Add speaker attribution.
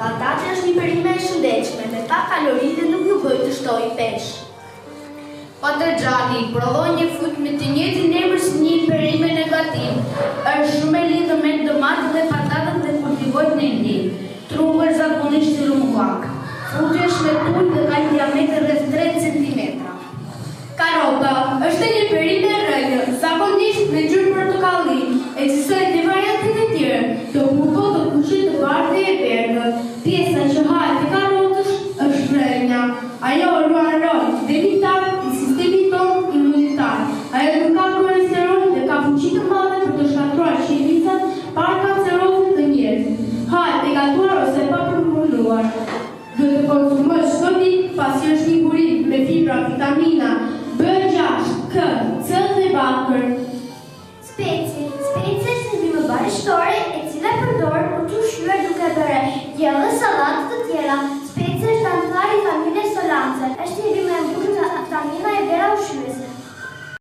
Speaker 1: Patatja është një perime e shëndetshme, me pak kalori dhe nuk ju bën të shtoni peshë.
Speaker 2: Patëllxhani prodhon një frut me të njëjtin emër si një perime në gatim. Është shumë e lidhur me domatet dhe patatet dhe kultivohet në Indi. Trungu është zakonisht i rrumbullak. Fruti është me tul dhe ka një diametër rreth 3 centimetra.
Speaker 3: Karota është një perime me rrënjë, zakonisht me ngjyrë portokalli. Ekzistojnë dhe variante të tjera, të kuqe, të kuqe, të bardhë dhe e verdhë. Pjesa që hahet e karotës është rrënja. Ajo luan rol dhe vital në sistemin tonë imunitar. Ajo nuk ka kolesterol dhe ka fuqi të madhe për të shkatërruar qelizat parakanceroze të njerëzit. Hahet e gatuar ose e papërpunuar. Duhet të konsumohet çdo ditë pasi është një burim me fibra, vitamina B6, K, C dhe bakër.
Speaker 4: Speci, Speci është një bimë barishtore e cila përdoret për t'u ushqyer duke bërë gjellë, sallatë të tjera. Speci është anëtar.